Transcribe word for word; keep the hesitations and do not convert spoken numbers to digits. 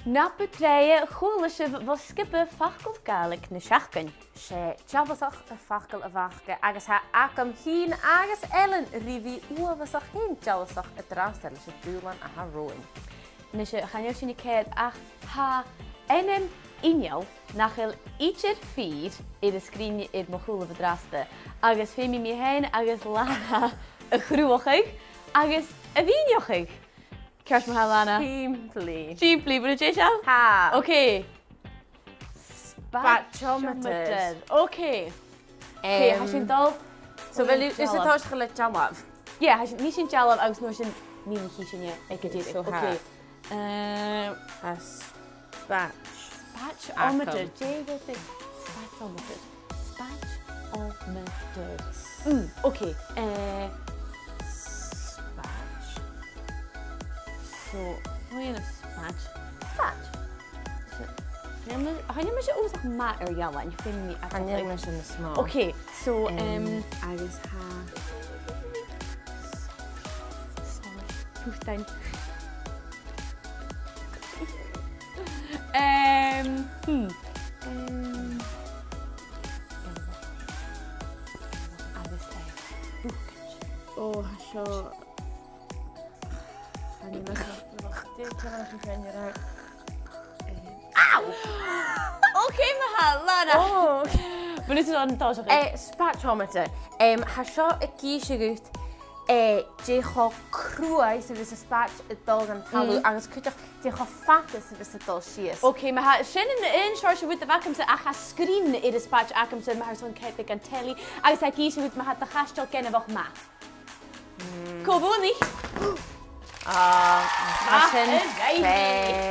Na bu tràithe, chuala sibh bho sgioba Facal Gàidhlig na Seachdain. 'S e dealasach am facal a bh' aca agus tha agam fhìn agus Ellen ri bhith uabhasach fhèin dealasach an-dràsta leis an dùbhlan a tha romhainn. Nise, chan eil sinn a' coimhead ach tha ainm inneal nach eil idir fìor air an sgrion air mo chùlaibh an-dràsta, agus feumaidh mi fhèin agus Lana a chruthachadh agus a mhìneachadh. Ceart ma-thà, Lana? Sìmplidh. Sìmplidh, a bheil thu deiseil? Tha. Ok. Spatiometer. Spatiometer. Ok. Ok, tha sinn a' dol. So, a bheil thu, is tu dealamh? Tòiseachadh le dealbh? Yeah, tha sinn, nì sinn dealbh agus an uair sin mìnichidh sinn e aig an deireadh. So, tha. Ok. Eh, tha spatiometer. Spatiometer. Agam. Dè bh' ann? Spatiometer. Spatiometer. Mm, ok. Eh, spatio-, so, bha mi a' dol a dhèanamh spatio-, spatio-, so, chan eil mi, chan eil mise uabhasach math air dealbhan, feumaidh mi atharrachadh. Chan eil mise nas motha. Ok, so, em, em, agus tha, sorry, puttain. Em, hmm. Em, agus, eh, bucaid. Ò, tha seo. Chan eil mi, dè, chan eil mi, chan eil mi. Ow! Ok, ma-thà, Lana. Ò, ok. Bha mise an toiseach. Eh, spatiometer. Em, tha seo ag innse dhut, eh, dè cho cruaidh 's a bhios an spaid a' dol dhan talamh, mm, agus cuideachd dè cho fada 's a bhios e a' dol sìos. Ok, ma-thà, sin an, an seòrsa rud a bh' agamsa, ach tha sgrìn air an spaid agamsa, ma-thà, airson coimhead aig an telly, agus tha e ag innse dhut ma tha do chaisteal gainmheach math. Mm. Cò bhuannaich? Ah, tha sin fèin.